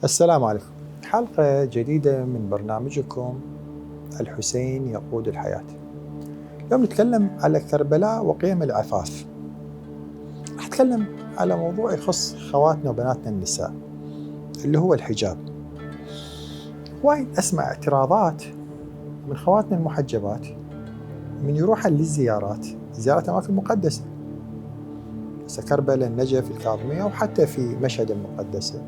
السلام عليكم. حلقة جديدة من برنامجكم الحسين يقود الحياة. اليوم نتكلم على كربلاء وقيم العفاف. راح أتكلم على موضوع يخص خواتنا وبناتنا النساء اللي هو الحجاب. وايد أسمع اعتراضات من خواتنا المحجبات من يروحن للزيارات، زيارة أماكن مقدسة، كربلاء، النجف، الكاظمية، وحتى في مشهد المقدسة.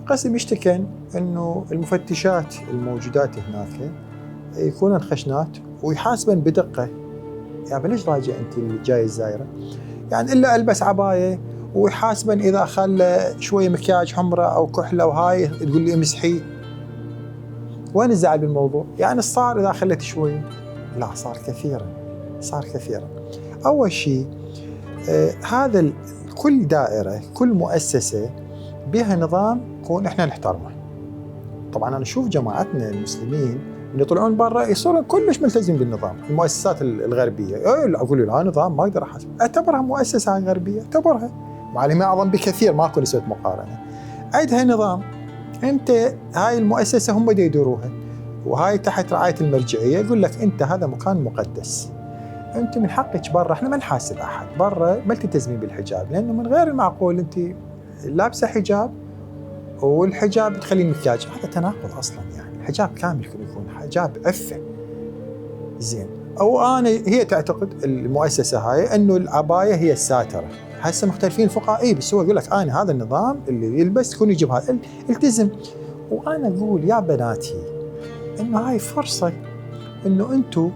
قسم يشتكن انه المفتشات الموجودات هناك يكونن خشنات ويحاسبن بدقه. يعني ليش راجع انت اللي جاي الزايره؟ يعني الا البس عبايه ويحاسبن اذا خلى شويه مكياج حمراء او كحله وهاي تقول لي امسحي. وين الزعل بالموضوع؟ يعني صار اذا خليت شويه؟ لا، صار كثيرا، صار كثيرا. اول شيء هذا كل دائره، كل مؤسسه بها نظام كون احنا نحترمه. طبعا انا اشوف جماعتنا المسلمين اللي يطلعون برا يصيرون كلش ملتزم بالنظام، المؤسسات الغربيه. لا اقول له لا نظام ما اقدر احاسب، اعتبرها مؤسسه غربيه، اعتبرها معلمة اعظم بكثير، ماكو نسبه مقارنه. عندها نظام، انت هاي المؤسسه هم اللي يديروها، وهاي تحت رعايه المرجعيه. يقول لك انت هذا مكان مقدس، انت من حقك برا، احنا ما نحاسب احد برا ما تلتزمين بالحجاب، لانه من غير المعقول انت لابسه حجاب والحجاب تخليه مكياج. هذا تناقض اصلا. يعني الحجاب كامل يكون حجاب عفه زين. او انا هي تعتقد المؤسسه هاي انه العبايه هي الساتره. هسه مختلفين الفقهاء، بس هو يقول لك انا هذا النظام اللي يلبس يكون يجيب هذا التزم. وانا اقول يا بناتي انه هاي فرصه، انه انتم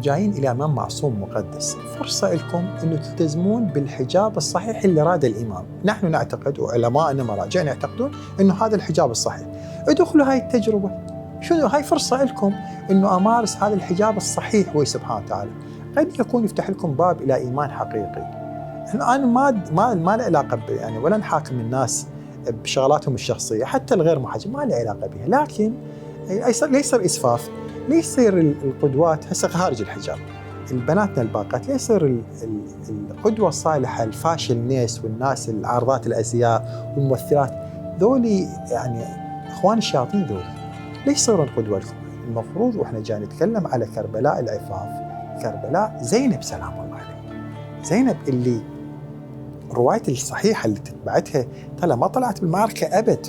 جايين الى امام معصوم مقدس، فرصه لكم انه تلتزمون بالحجاب الصحيح اللي راد الامام. نحن نعتقد وعلماءنا مراجعنا يعتقدون انه هذا الحجاب الصحيح. ادخلوا هاي التجربه، شنو هاي فرصه لكم انه امارس هذا الحجاب الصحيح. هو سبحانه وتعالى قد يكون يفتح لكم باب الى ايمان حقيقي. انا ما له علاقه يعني ولا نحاكم الناس بشغلاتهم الشخصيه، حتى الغير محجب ما له علاقه بها، لكن لا يصير اسفاف، لا يصير القدوات هسه خارج الحجاب. البناتنا الباقات لا يصير القدوه الصالحه الفاشل نيس والناس العارضات الازياء والممثلات ذولي، يعني اخوان الشياطين ذولي، لا يصيرون قدوه لكم. المفروض واحنا جاي نتكلم على كربلاء العفاف، كربلاء زينب سلام الله عليها، زينب اللي الرواية الصحيحة اللي تتبعتها ترى ما طلعت بالمعركة أبد،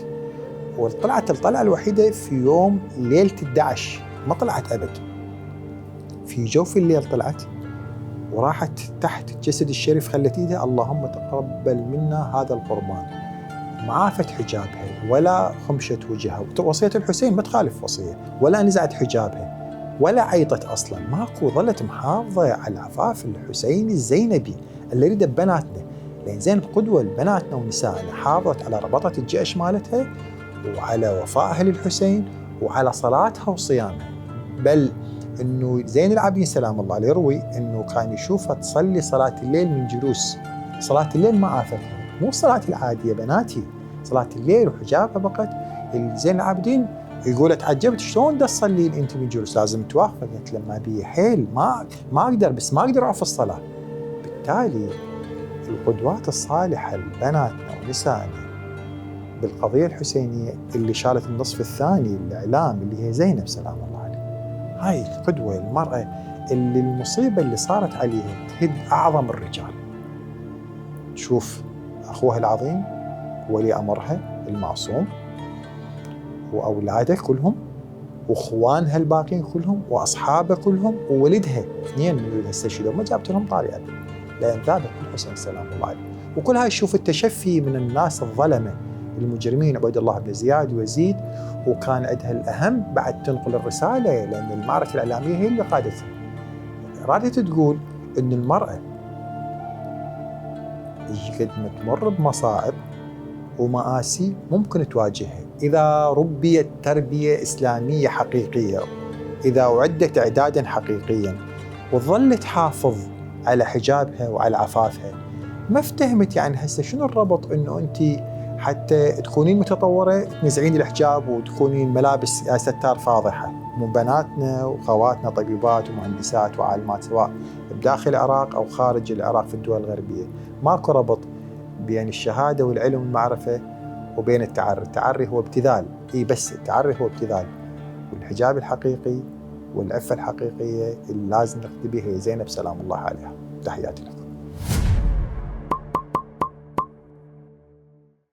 وطلعت الطلعة الوحيدة في يوم ليلة 11، ما طلعت أبد. في جوف الليل طلعت وراحت تحت الجسد الشريف، خلت ايدها اللهم تقبل منا هذا القربان. ما عافت حجابها ولا خمشت وجهها، وصية الحسين ما تخالف وصية، ولا نزعت حجابها ولا عيطت أصلا، ماكو، ظلت محافظة على العفاف الحسيني الزينبي اللي يريده ببناتنا. لأن زينب قدوة لبناتنا ونسائنا، حافظت على ربطة الجيش مالتها وعلى وفائها للحسين وعلى صلاتها وصيامها. بل انه زين العابدين سلام الله عليه يروي انه كان يشوفها تصلي صلاة الليل من جلوس. صلاة الليل ما عافتها، مو الصلاة العادية بناتي، صلاة الليل وحجابها بقت. زين العابدين يقول تعجبت شلون دا تصلي انت من جلوس، لازم توافق. قلت لما بي حيل ما اقدر، بس ما اقدر اعرف الصلاة. بالتالي القدوات الصالحة لبناتنا ونسائنا بالقضية الحسينية اللي شالت النصف الثاني الإعلام اللي هي زينب سلام الله عليها، هاي القدوة المرأة اللي المصيبة اللي صارت عليها تهد أعظم الرجال. تشوف أخوها العظيم ولي أمرها المعصوم وأولاده كلهم وأخوانها الباقين كلهم وأصحابها كلهم وولدها، اثنين من ولدها استشهدوا، ما جابت لهم طاري أبدا، لأن ذابت الحسين سلام الله عليه. وكل هاي تشوف التشفي من الناس الظلمة المجرمين، عبيد الله بن زياد ويزيد، وكان عندها الأهم بعد تنقل الرسالة، لأن المعركة الإعلامية هي اللي قادتها. رادت تقول إن المرأة قد ما تمر بمصاعب ومآسي ممكن تواجهها إذا ربيت تربية إسلامية حقيقية، إذا أعدت إعدادا حقيقيا، وظلت حافظ على حجابها وعلى عفافها. ما افتهمت يعني هسه شنو الربط إنه أنت حتى تكونين متطورة تنزعين الحجاب وتكونين ملابس يا ستار فاضحة. من بناتنا وخواتنا طبيبات ومهندسات وعالمات سواء بداخل العراق أو خارج العراق في الدول الغربية، ماكو ربط بين الشهادة والعلم والمعرفة وبين التعري. التعري هو ابتذال، بس التعري هو ابتذال. والحجاب الحقيقي والعفة الحقيقية اللي لازم نقتدي بها هي زينب سلام الله عليها. تحياتي لكم.